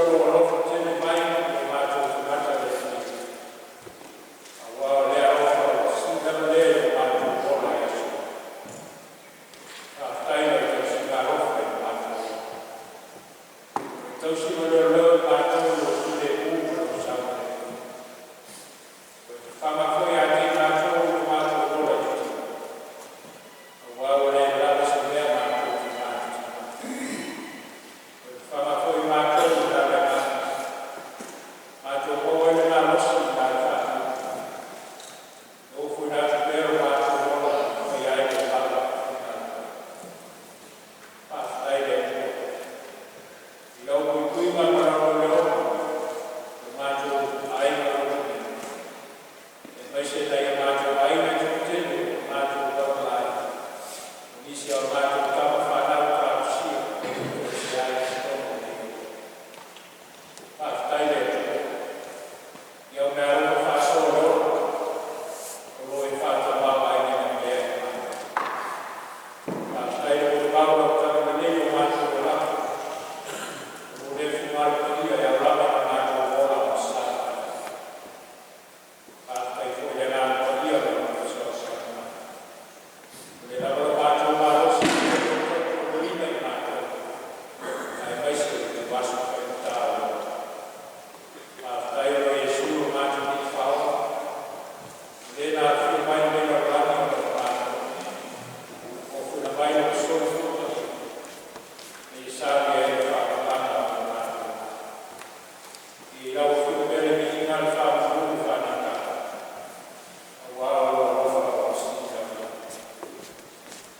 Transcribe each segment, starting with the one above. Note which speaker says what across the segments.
Speaker 1: lou alofa tele mai i o matou tagata le atunuu, aua o le alofa ua sili lava lea i lo matou ola i aso. Faafetai i lau tausiga alofa i matou. Ua e tausi ma leoleo i matou i lou filemu ma lou saogalemu. Ua e fafaga foi ia te i matou lo matou ola i le tino, aua ua le lava se mea matou te matutina. Ua e fafaga foi matou i la le agaga, matou maua ai le malosi i la le faatuatuaga, e ofoina atu pea lo matou ola e faia ai lau ava finagalo. Faafetai i le Atua i lau puipuiga ma lau leoleoga i o matou aiga lototele, aemaise nai o matou aiga e toatele ua matou tauvalaai, ma nisi a o matou tama fanau talosia ua toesea ai i totonu o lenei atunuu. Faafetai i le Atua i au meaalofa faasoa o le ola o lo o e faatamaoaigaina pea i matou. Faafetai le molimau i lau talalelei i o matou olaga, o lo o le finagalo paia e ao lava ona matou ola ma sala ai. Faafetai foi i le Agaga Paia o lo o fesoasoani mai, ua le lava lo matou malosi e tautoaluaina i matou, aemaise o ituaso faigata o le ola. Faafetai ona o Iesu lo matou Alii Faaola, o Le na afio mai nei lalolagi ona o matou, ofoina mai Lona soifua paia ina ia saunia ai le faaolataga a o matou tagata. I lau Afio pea le viiga, le faamamalu ma le faaneetaga, aua o lou alofa ua sili lava lea.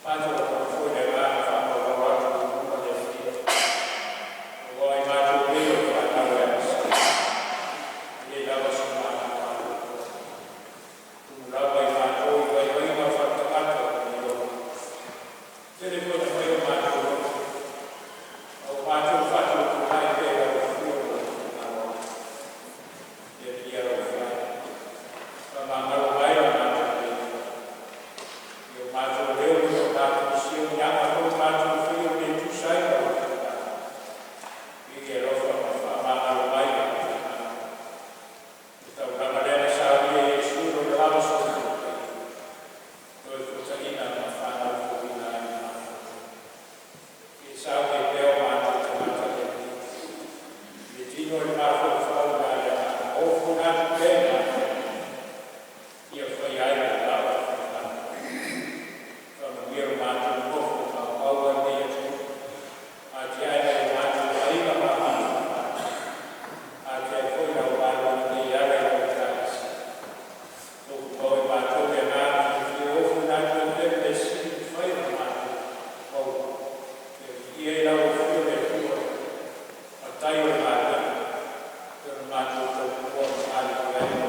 Speaker 1: Matou lagona foi le agaga faamaualalo atu i luma le Alii, aua o i matou nei o le fanau e agavaa, e le lava so matou atoatoa. E tumu lava i matou i vaivaiga faaletagata ua lenei ola. Ua tele foi ina fai o matou loto, a ua matou faatuatuanai pea i lau Afio ma lou finagalo alofa. Le Alii alofa e, faamagalo mai lo matou le i o matou leo ma so matou se, o ni aga foi ua matou faia ua le tusa ai ma Lou finagalo, ia e alofa ma faamagalo mai i le finagalo. Le taulaga lea na saunia e Iesu i Lona lava soifua paia, Toefuataiga ma faanaufouina ai i matou. Ia saunia pea o matou tagata le Alii, i le tino i le mafaufau ma le agaga, ofoina atu pea i matou, ia faia ai Lau lava finagalo. Faamanuia lo matou nonofo maumau ai i lenei atunuu, atiae nai o matou aiga ma a matou fanau, atiae foi lau galuega nei e ala i lau Ekalesia. Tofu maua e matou le agaga fiafia e ofoina atu ai pea le mea sili e mafai ona matou maua, e viia ai lau Afio le Atua, Matai o le galuega, e pei ona matou tautua ma galulue ai mo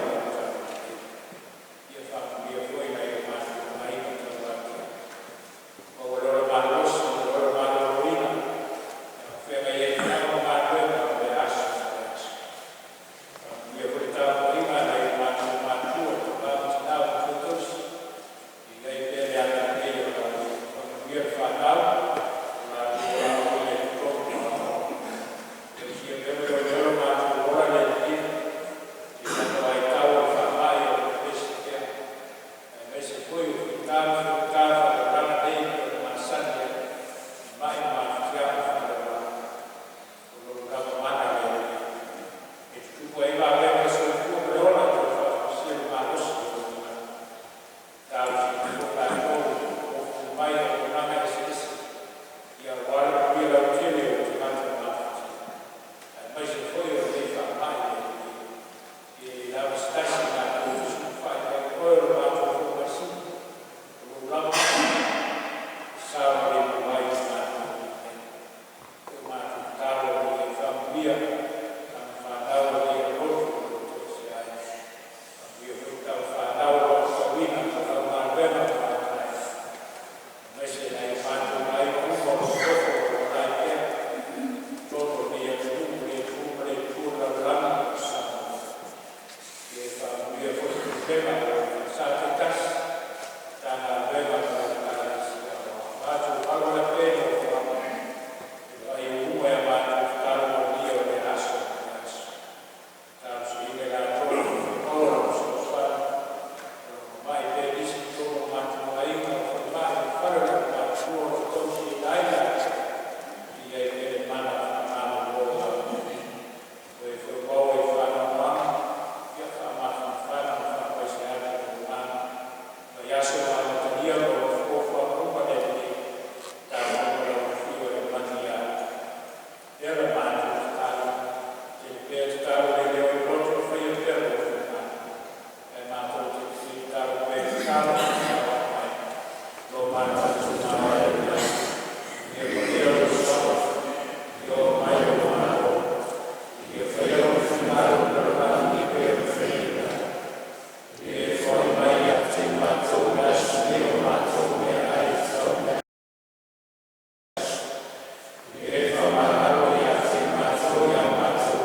Speaker 1: Tatalo lea i lou loto e faia pea lou finagalo, ae matou te tatalo pea i le tatalo ma le saunoa mai lo matou itumalo e lelei. Ia manuia lou fono, ia oo mai lou malo, ia faia lou finagalo i le lalolagi e pei ona faia i lagi. Ia e foai mai ia te i matou i le aso nei o matou meaai e tatau ona aso. Ia e faamagalo ia te i matou i a matou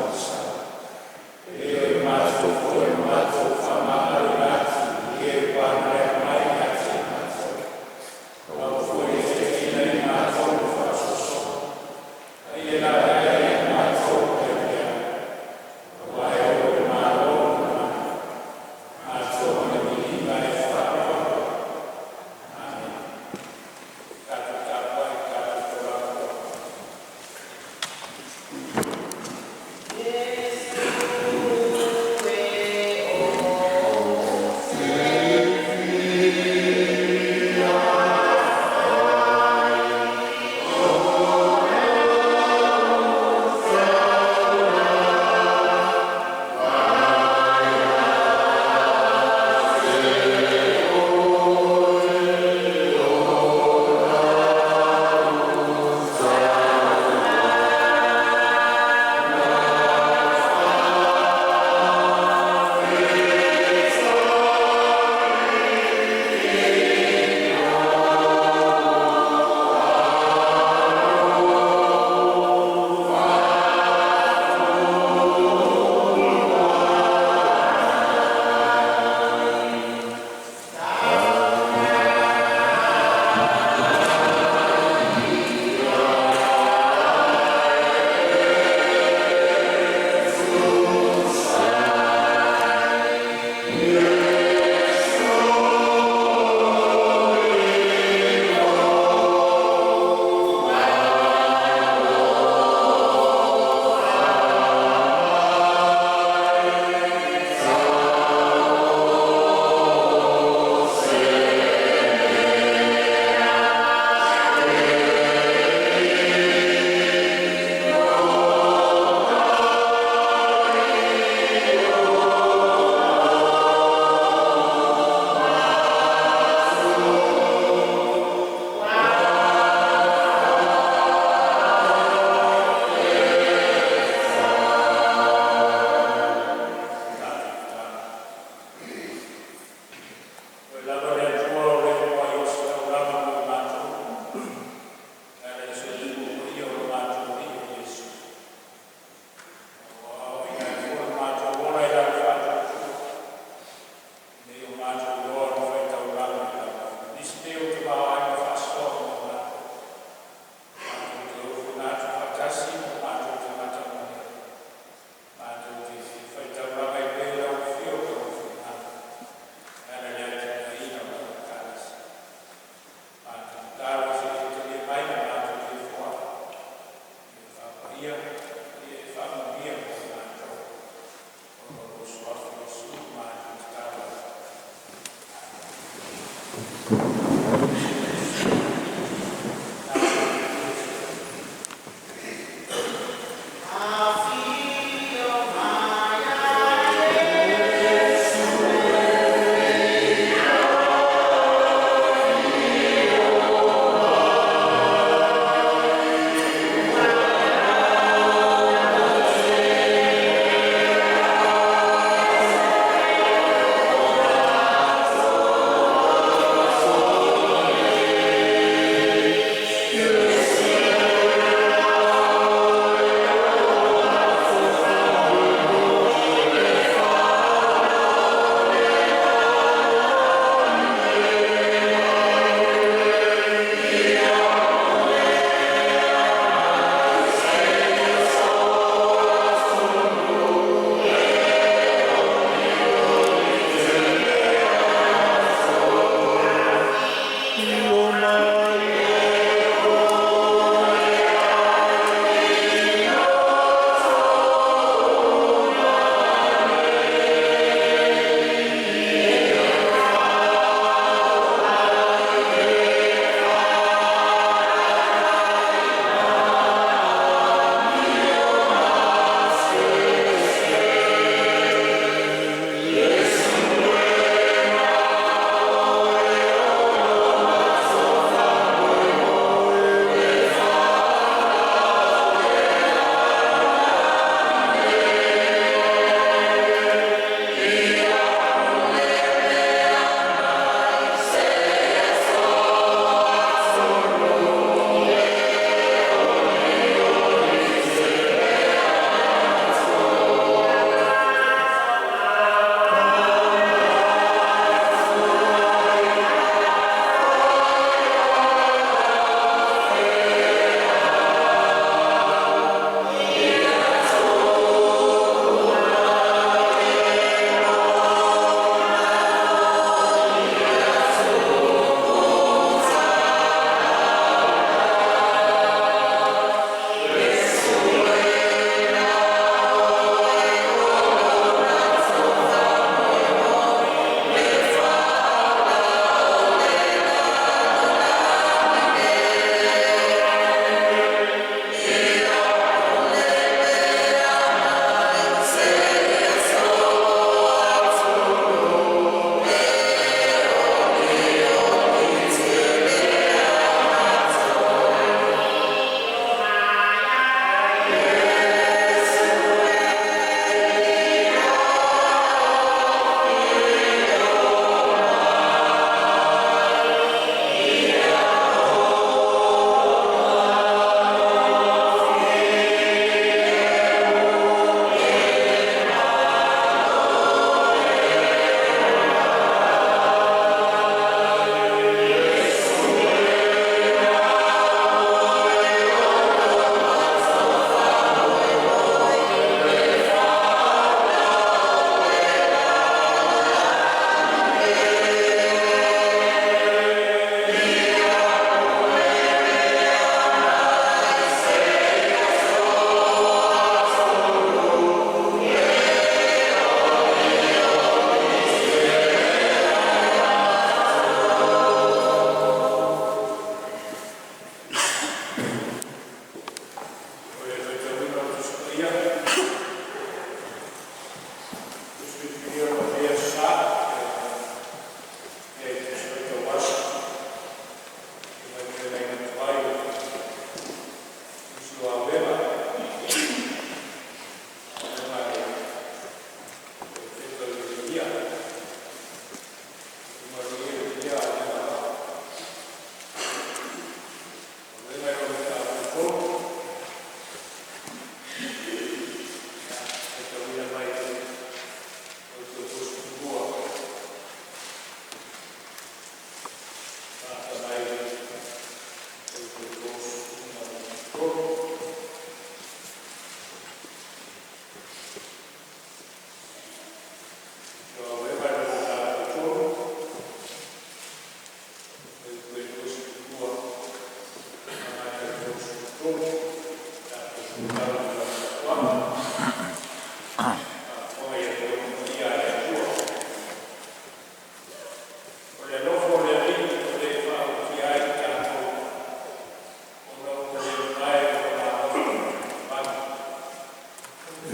Speaker 2: E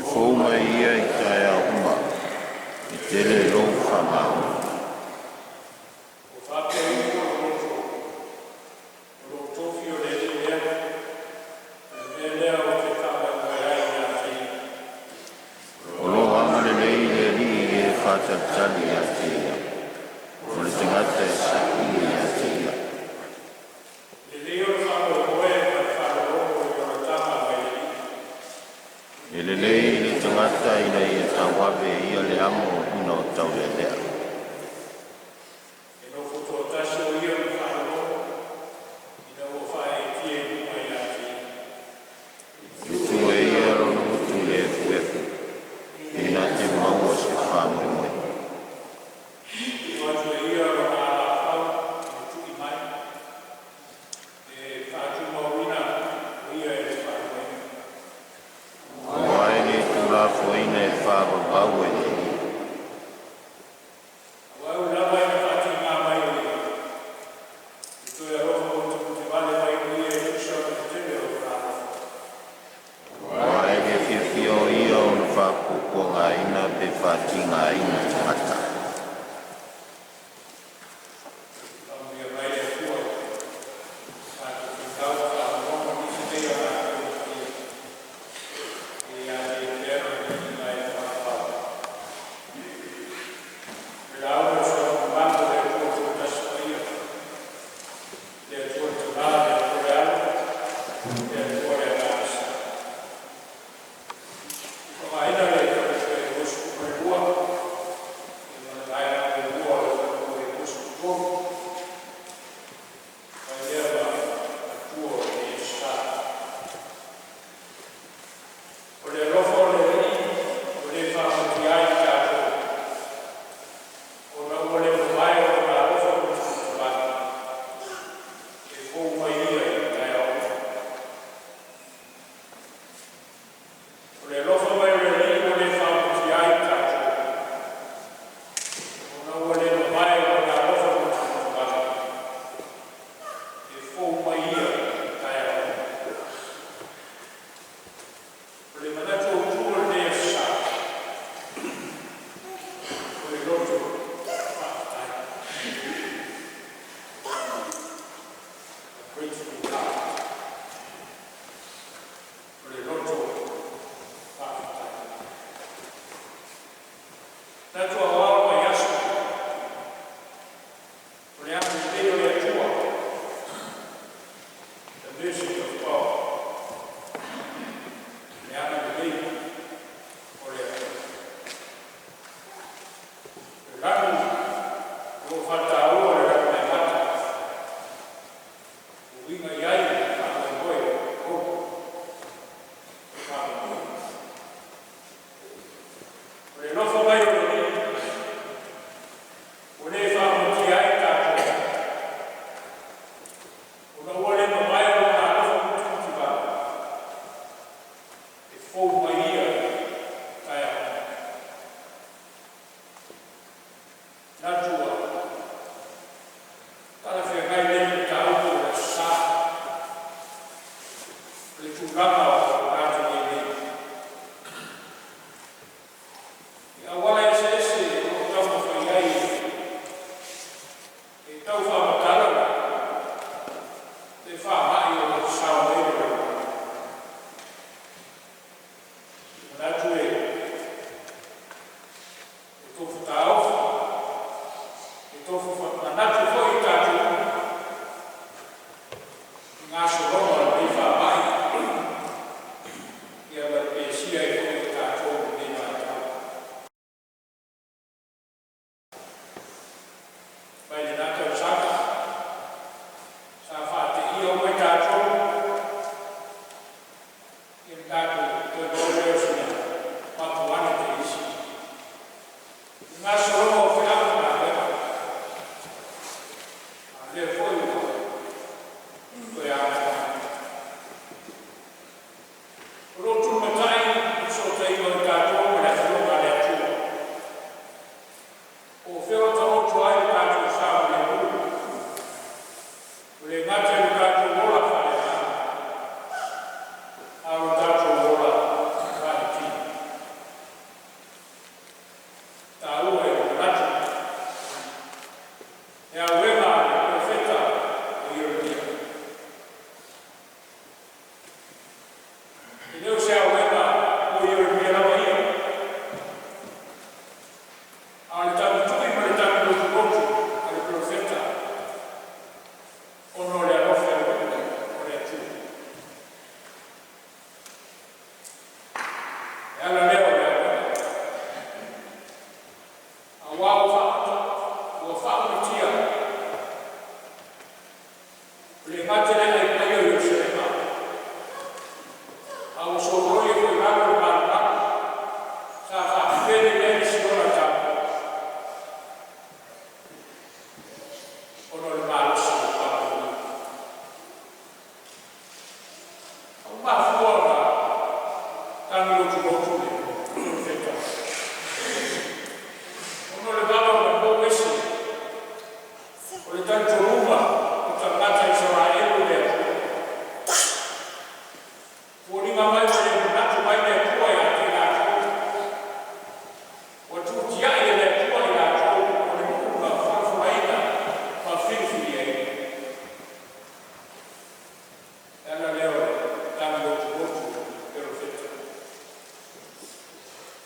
Speaker 2: fou mai ia i taeao uma, e tele lou faamaoni. O lo o agalelei le Alii i e faatalitali ia te Ia, o le tagata e sa'i ia te Ia. E lelei i le tagata ina ia tauave e ia le amo ina o taulealea. E tuu e ia lona gutu i le efuefu ina te maua se faamoemoe. Aua e le tuulafoaina e faavavau e le Alii. Aua e le fiafia o ia ona faapuapuagaina pe faatigaina tagata.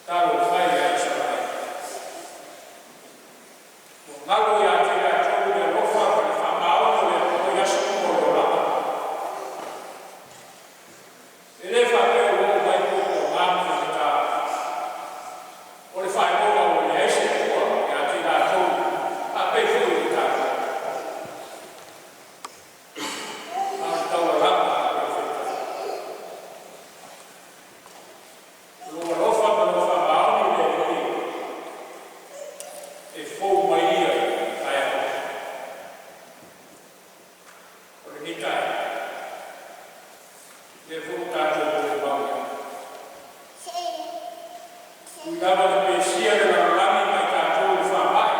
Speaker 1: Talofa e ia Isaraelu, ua galo ia te i latou le alofa ma le faamaoni o le Atua i aso uma o le olaga. E le faapea ua oo mai puapuaga ma faigata, o le faailoga ua leai se Atua ia te i latou faapei foi o tatou. A o le taualaga a le Perofeta, o lou alofa ma lou faamaoni le Alii e, e fou mai ia i le taeao. O lenei taeao, lea foi ua tatou molimau ai. Ui lava ina pesia e le lalolagi ma i tatou i le faamai,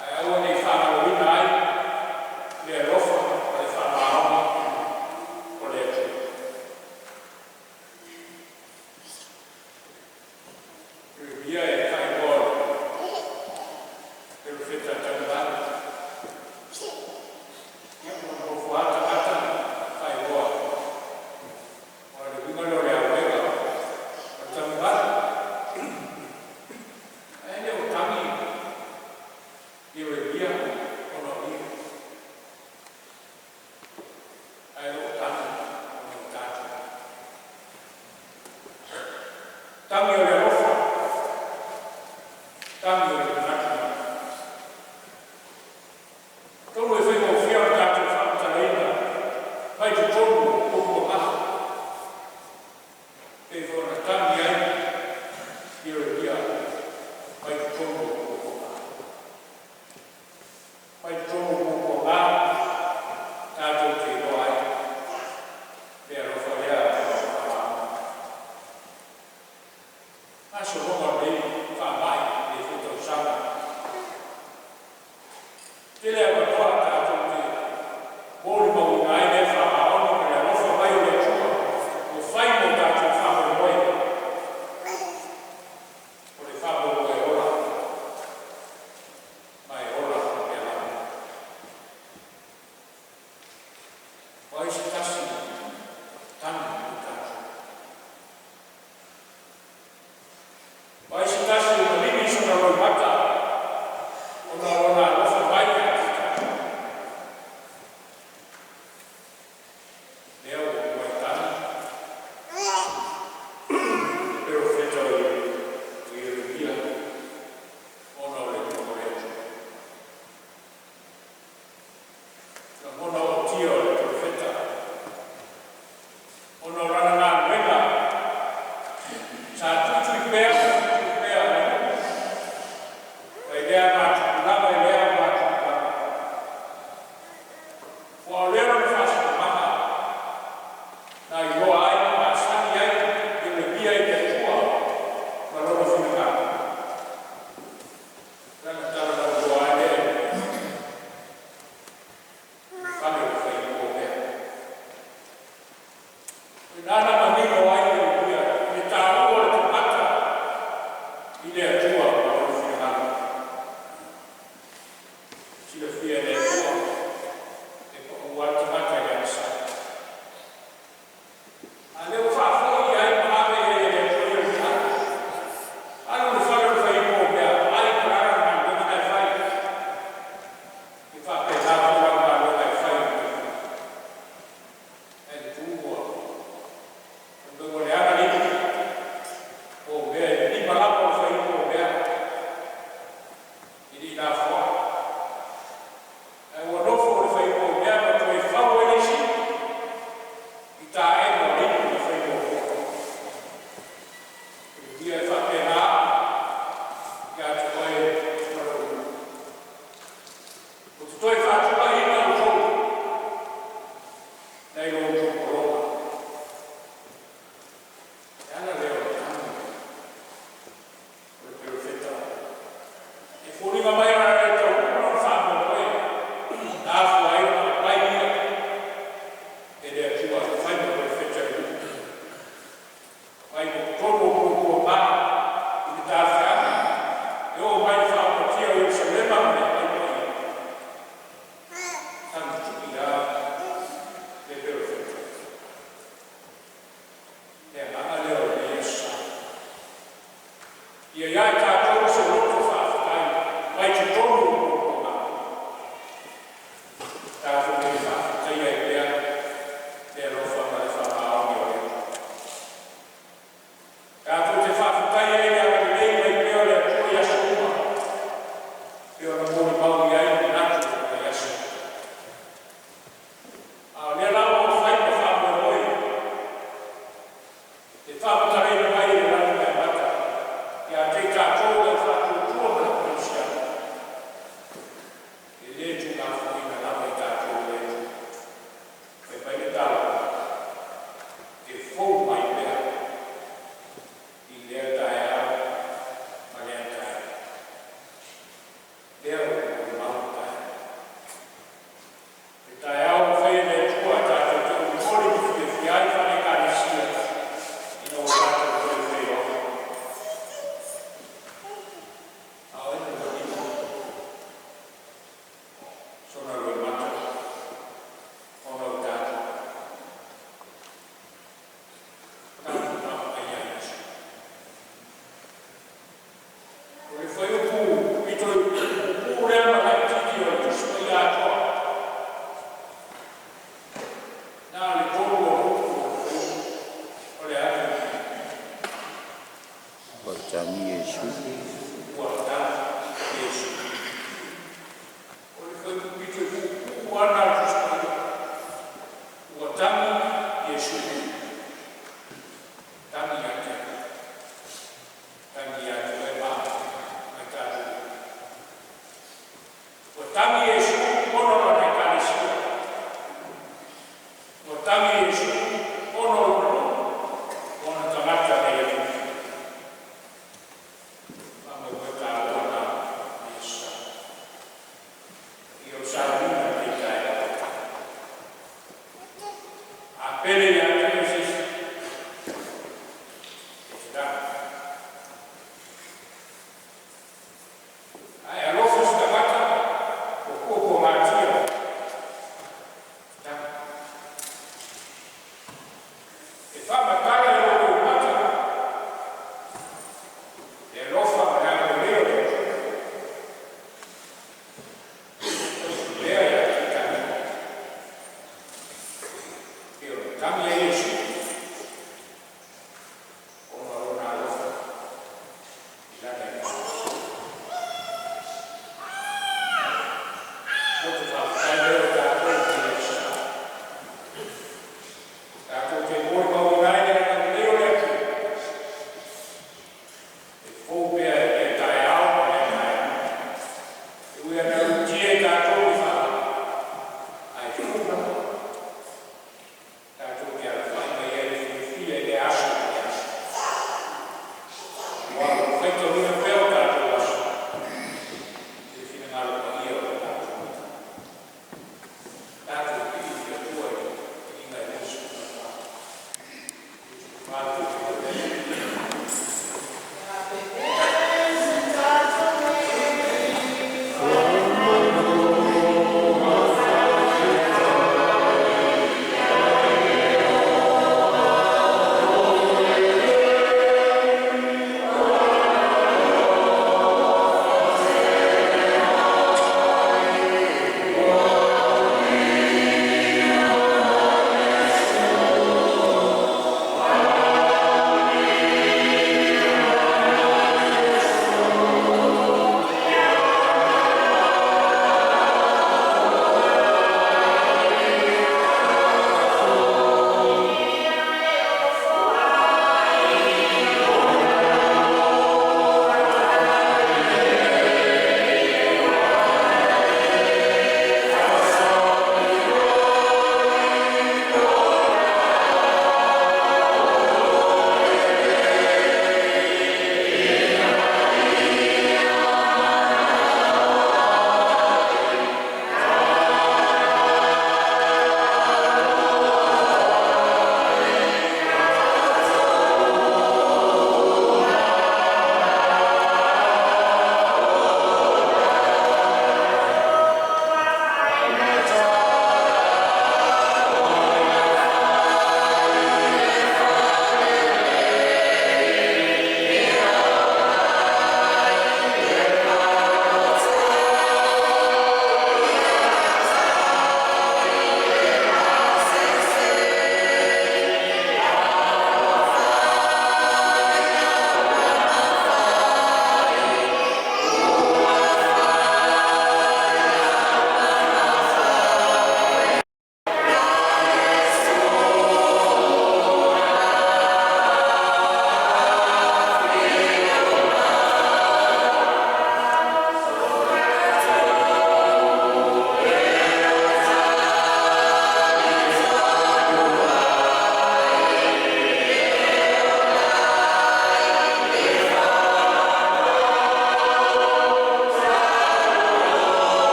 Speaker 1: ae aua nei faagaloina ai le alofa ma le faamaoni o le Atua. Ieremia e faaigoa o le Perofeta tagivale. Ia ua nofo a tagata ma faaigoa o le uiga lea o le aulega o le tagivale. Ae le o tagi Ieremia ona o ia, ae o lo o tagi ona o tatou. Tagi o le alofa, tagi o le manatu mai. Atonu e faigofie ona tatou faamatalaina mai totonu o puapuaga, pei foi ona tagi ai Ieremia mai totonu o puapuaga. Mai totonu o puapuaga tatou te iloa ai le alofa lea ma le faamaoni. Gasologa o lenei faamai i lenei foi tausaga. Tele avanoa tatou te molimauina ai le faamaoni ma le alofa mai o le Atua ua fai mo tatou faamoemoe. O le faamoemoe ola ma e ola pea lava. O ai se tasi tagi mo tatou? O ai se tasi ua maligi sona loimata ona o lona alofa mai ia te tatou? Lea ua muai tagi le Perofeta o Ieremia ona o le alofa o le Atua. Lagona ootia o le Perofeta ona o lana galuega sa tuitui pea ma tuitui pea le nuu mai lea matukulaga i lea matukulaga. Ua o lea lona faasinomaga na iloa ai ma masani ai Ieremia i le Atua ma lona finagalo. Lana talalauloa ai lea i le fale o le faiipu o mea. O i nana manino ai Ieremia i le taua o le tagata i le Atua ma lona finagalo. Silafia e le Atua e paua le tagata i le agasala. A lea ua faafoi ai ma ave ai e le Atua Ieremia. Alu i le fale o le faiipu o mea, ai po o le a le galuega na e fai. E faapena foi lau galuega e fai. Ae le tu ua ua leaga le o mea e lima lava o le faiipu o mea i li lafoa. Ae ua nofo le faiipu o mea ma toe fau ai le isi i taega o le ipu na fai muamua. Ia e faapena ia te oe ma lou nuu. Ou te toe faatulaiina outou nai lo outou pologa. E ala lea o le tagi o le Perofeta. E foliga mai ona le taunuu lona faamoemoe na afua ai ona aumai ia e le Atua e fai ma Perofeta i nuu. Mai totonu o puapuaga i le tafeaga e oo mai le faaomatia o Ierusalema ma le aumai paia. Tagitui a le Perofeta. Le agaga lea o lenei aso. O le fuaiupu pito i puupuu lea ma laitiiti o le Tusi Paia atoa. Na o le tolu o upu o le fuaiupu. O le a?
Speaker 2: Ua tagi Iesu.
Speaker 1: Ua tagi Iesu. O le fuaiupu pito i puupuu lava lena o le Tusi Paia. Ua tagi Iesu. Tagi ia te Au. Tagi ia te oe ma Au ma i tatou. Ua tagi Iesu ona o lana Ekalesia. Ua tagi Iesu ona o lona nuu, ona tagata na ia filifilia. Faamoemoe taua na Iesu.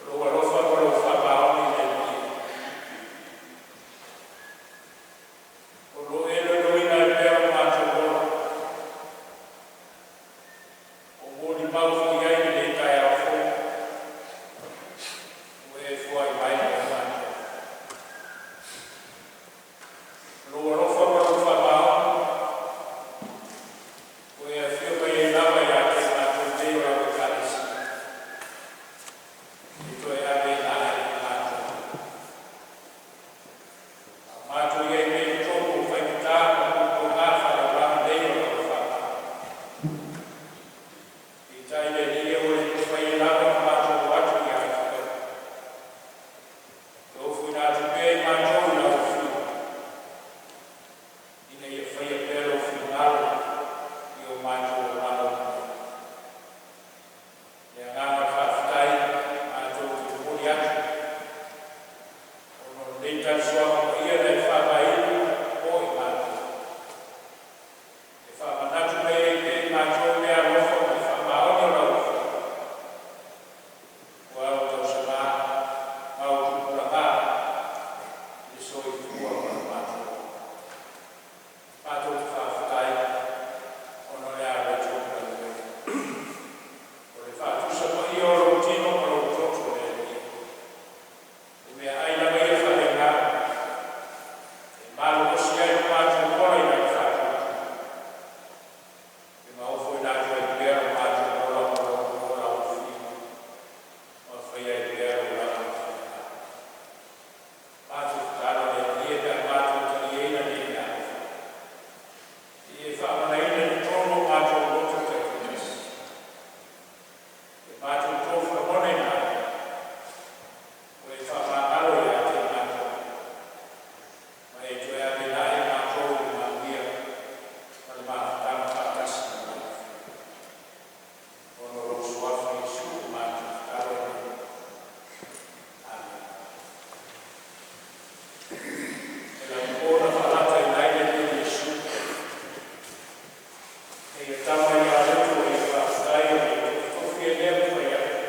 Speaker 1: O lou alofa ma lou faamaoni le Alii o lo o e iloiloina ai pea lo matou ola, ua molimau foi i ai lenei taeao fou, ua e foai mai mo i matou. O lou alofa ma lou faamaoni ua e afio mai ai lava ia te i matou nei o lau Ekalesia e toe ave ai i matou. A o matou i ai nei i totonu o faigata ma puapuaga faaleolaga nei o lau faamai, peitai le Alii, ua le mafai ai lava ona matou o atu i alafitai, e ofoina atu pea i matou i lau afio, ina ia faia pea lou finagalo i o matou olaga auauna. O le agaga o le faafetai matou te momoli atu ona o lenei talisuaga paia na e faavaeina mo i matou, e faamanatu mai ai pea i matou le alofa ma le faamaoni o lau Afioga, ua ao tausama ma ao tupulaga i le soifua ma lo matou ola. Matou te faafetai ona o le a le galuega. O le faatusa paia o lou tino ma lou toto le Alii, o meaai lava ia faaleagaga e malolosi ai lo matou ola i lau faatuatua, e maofoina atu ai pea lo matou ola mo lau Afio, ma faia ai pea lou lava finagalo. Matou tatalo le Alii pe a matou taliaina nei meaalofa, ia e faamanaina i totonu o matou loto taitoatasi le matou tofu lagonaina ai, ua e faamagalo ia te i matou, ma e toe ave i matou i le manuia ma le mafutaga faatasi i lau Afioga. Ona o lou Suafa Iesu matou tatalo ai lea. Amene. E lapo na faalataina ai le Alii Iesu, e ia tama ia loto e ia faafetai o le tofitofi e lea mafai atu.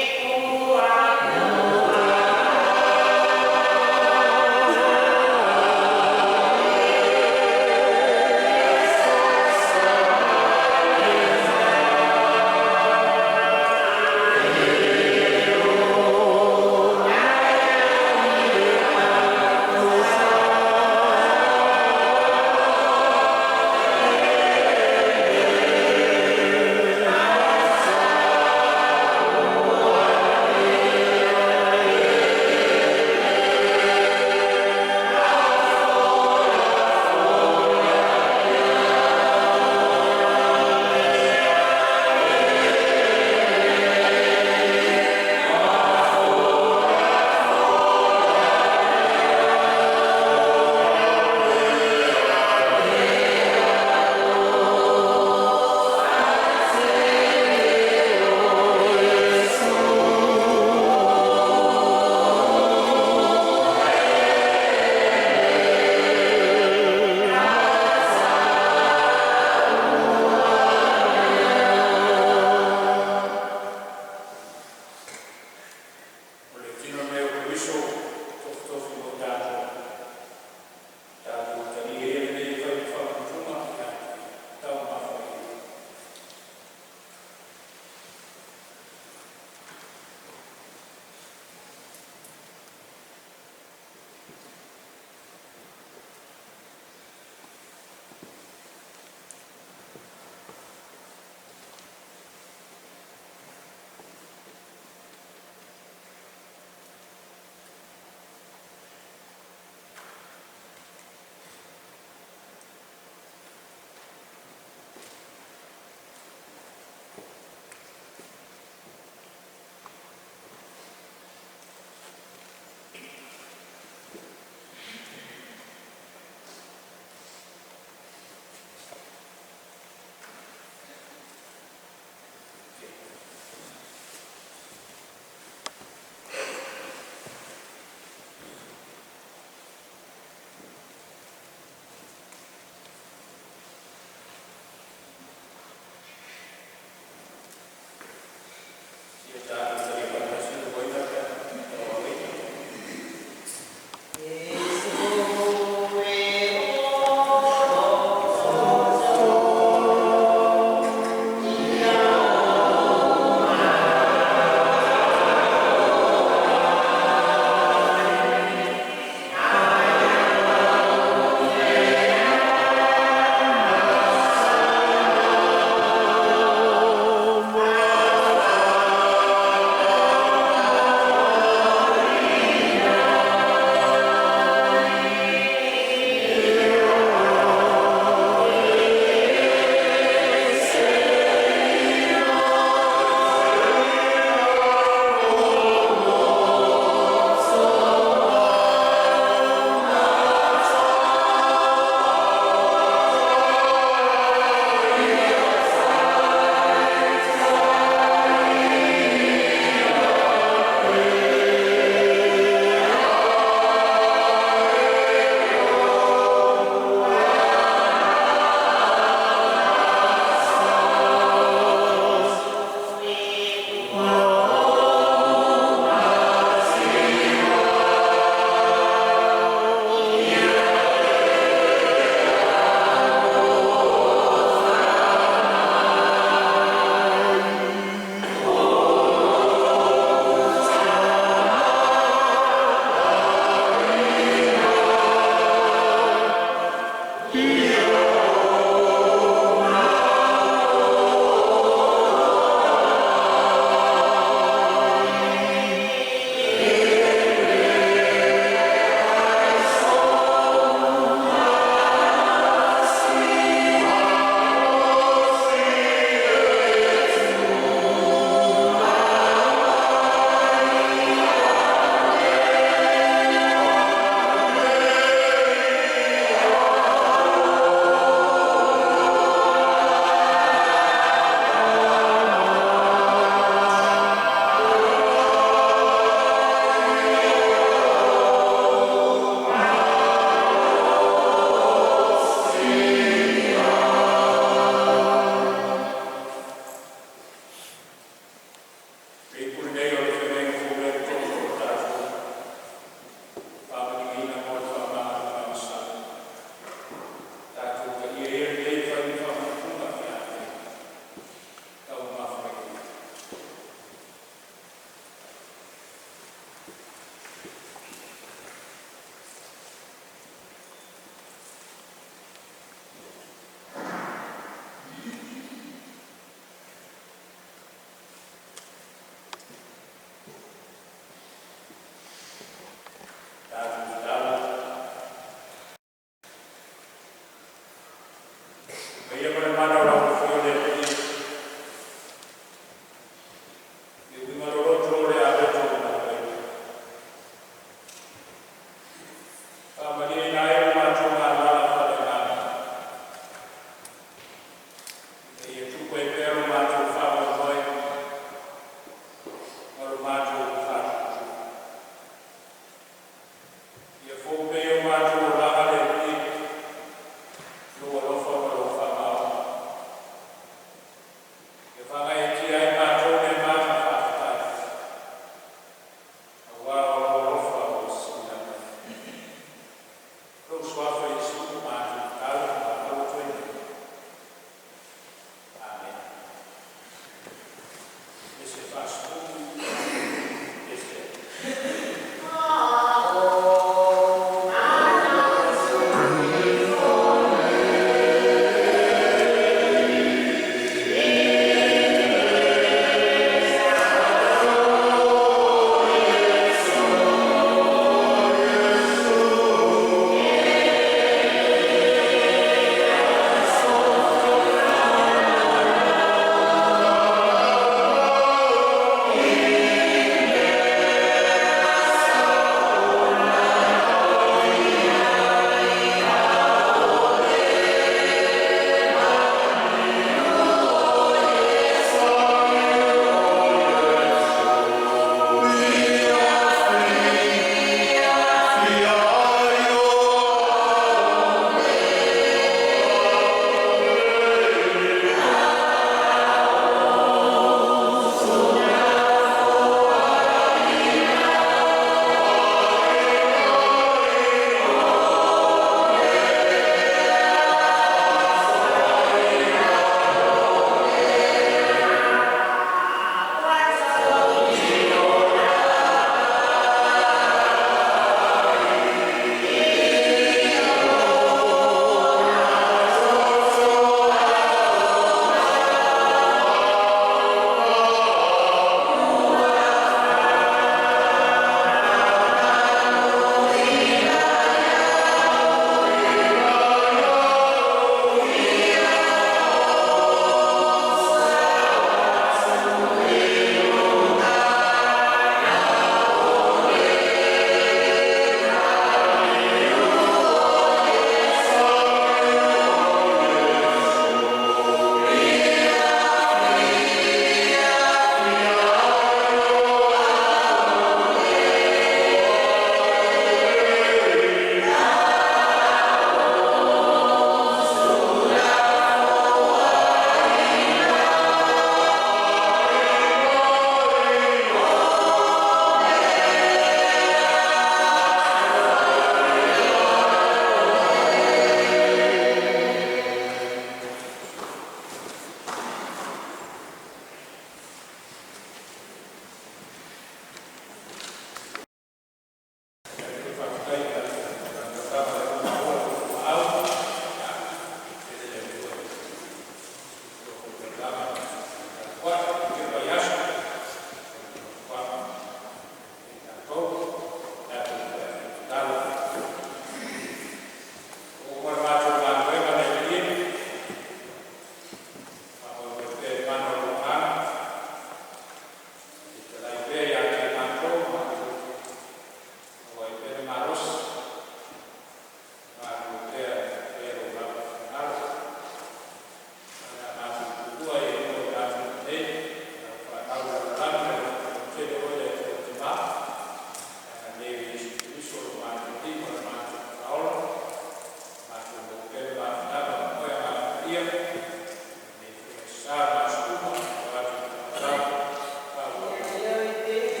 Speaker 1: Paia lenei foi aso Sa ma aso uma e oo atu i le faavavau. Faaauau.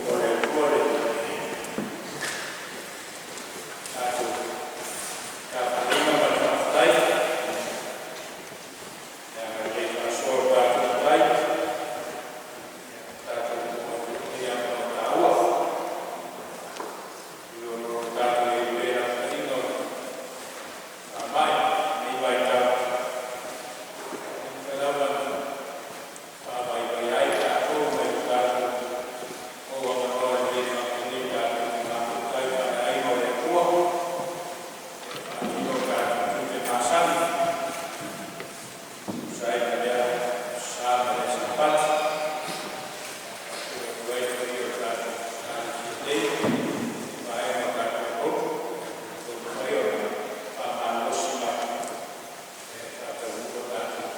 Speaker 1: O le Atua le tatou tapuaiga ma le faafetai i le agalelei faasoa o lo tatou Matai, ua tatou maua ai foi lenei avanoa taua. E ui o lo o tatou i ai pea i lapataiga o le faamai i lenei vaitau, e mafai lava ona faavaivai ai tatou ma lo tatou maua avanoa lelei faapenei tatou te mafuta ai faaleaiga o le Atua e faatino o tatou tiute masani e tusa ai ma lea Aso Sa ma le Sapati. E faafeiloai atu ai i le paia o le tatou Ekalesia nei i vaega o tatou lotu ua mafai ona faamalolosi mai e faataunuu a tatou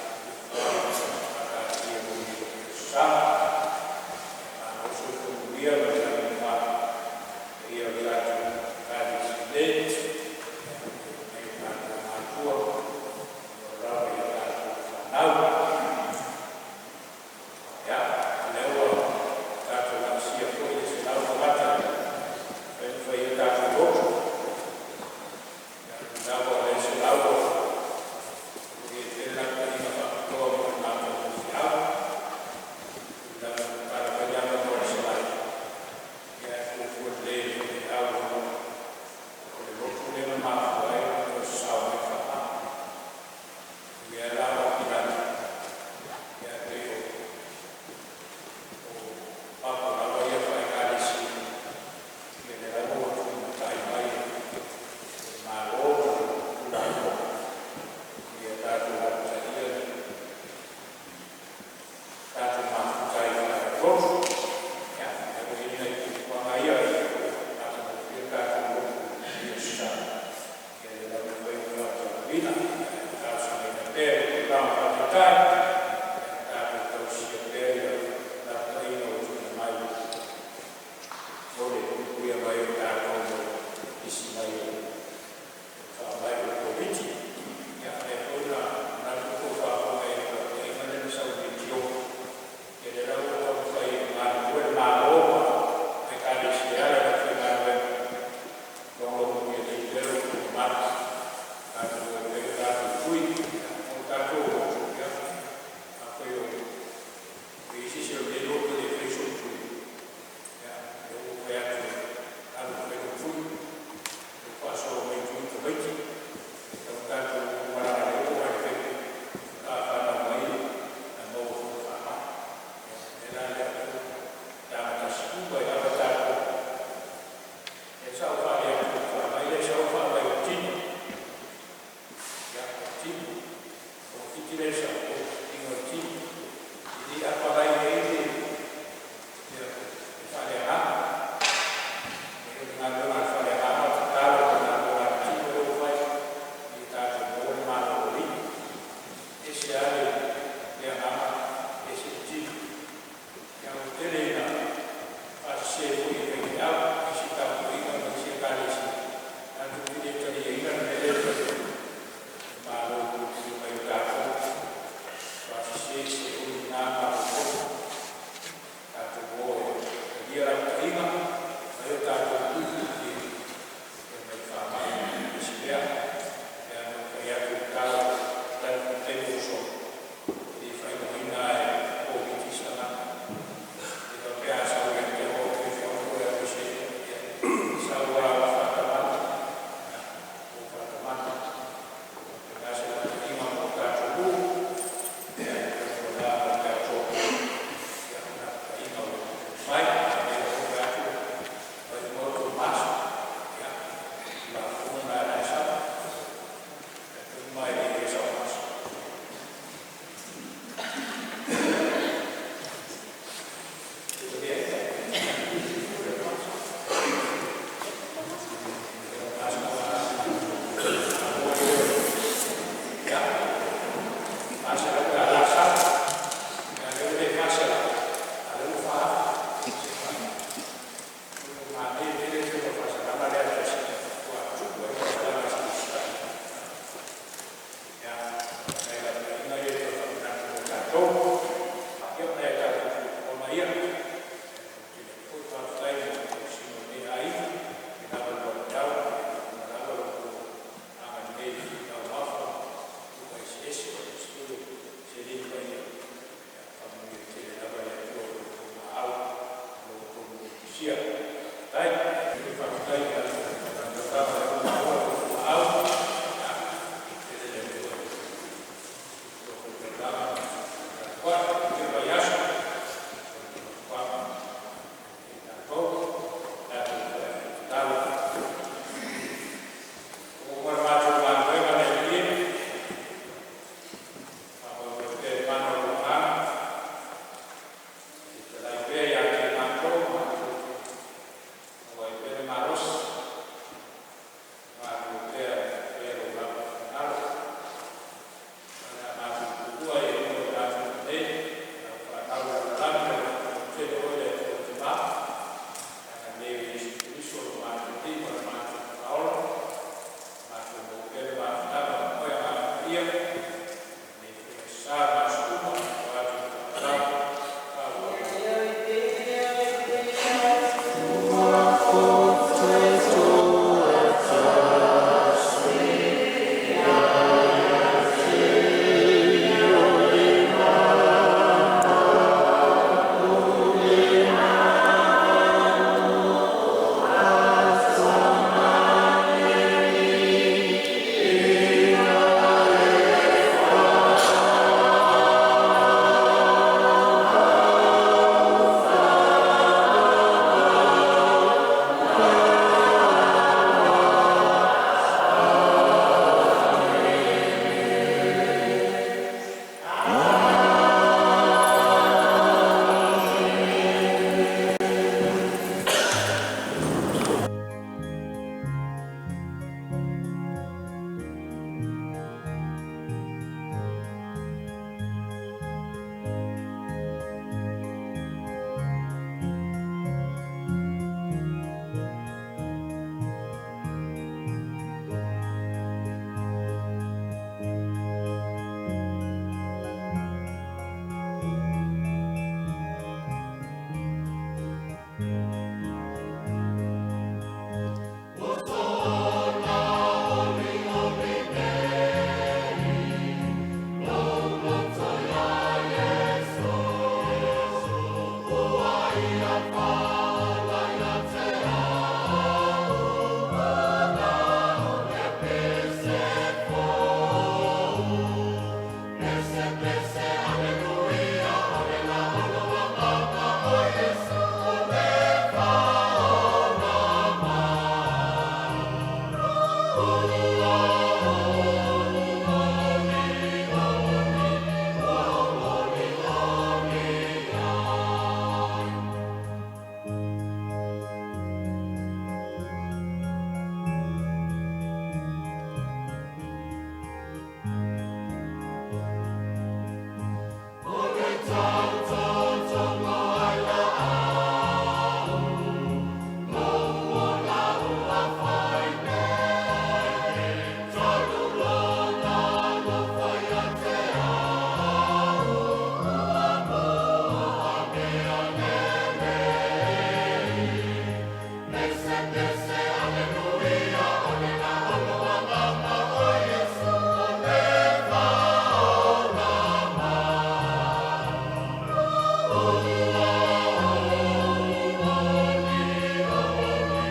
Speaker 1: fuafuaga faataatia mo lenei Aso Sa. Malo le soifua manuia ma le lagi e mama i le paia o le tatou Ekalesia nei, faapea foi nai o tatou matua e oo lava ia tatou fanau. Ia, o lea ua tatou lakasia foi le 100 tagata e mafai ona fai ai a tatou lotu. Ia, e ui lava o lea 100 ua i ai pea le lapataiga faapitoa mo le matou faifeau, e ui lava ina tatala mai le avanoa i le 100, ia ae fuafua lelei e le faifeau ona o le lotu lea na mafua ai ona toe sasao mai le faamai. E ui lava la o Apilani, ia ae pei o papa lava ia faale-Ekalesia, ia lea lava ua tulimatai mai e le Malo ma le Tulafono ina ia tatou lapataia le tatou mafuta ai faale-lotu. Ia, o lea ua i ai nai fuafuaga ia ina ia matagofie le tatou lotu i lenei Aso Sa, ia lea lava e mafai ona faataunuuina. Ae talosagaina pea i le tulaga faataitai, ia tatou tausisia pea lapataiga ua tuuina mai mo le puipuia mai o tatou mai le pipisi mai o le faamai o le Koviti. Ia, o lea foi na manatu ua outou faafofoga i le lapataiga lea na sau i leitio, ia lea la ua taumafai e galulue le Malo ma Ekalesia e ala i le aufaigaluega e logologogia lelei pea lo outou mamalu. Tatou o ai pea i o tatou tui. O tatou lotu, ia, afai o i ai se isi o lenei lotu e le i faia sona tui, ia, lea ua ou fai atu, alu e fai lou tui, lea ua faasolo mai tui tamaiti. E tatau ona tatou o malaga lelei oo lava i le taimi faatoa fanau mai ae maua foi i le faamai. Ia, o le mea la lea o lea ua tagatasi uma ai lava tatou. Lea sa ou fa'ali atu i le fa'amai lea e sau o le fa'amai o le tino. Ia, o le tino, togafiti lea i Samoa i le tino, e le apalai ai le faaleagaga. O le galuega a le faaleagaga o le tatalo i le galuega a le tino lea ua fai ina ia tatou maua le maloloina. E ese lava le agaga, ese le tino. Ia ua tele ina faasese foi e faifeau i isi tapuaiga ma isi Ekalesia, latou te le taliaina le mea lea e fai e le Malo i le puipuia mai o tatou. Faasese se uli na mafaufauga. Tatou o e talia lapataiga, fai o tatou tui mai le faamai ma isi mea. E pei ona ou fai atu i le tala i le taimi ua sola, e le faaigoaina lava e le Koviti se tagata. E faapea a sau ia te oe o le faifeau po o le Faafetai.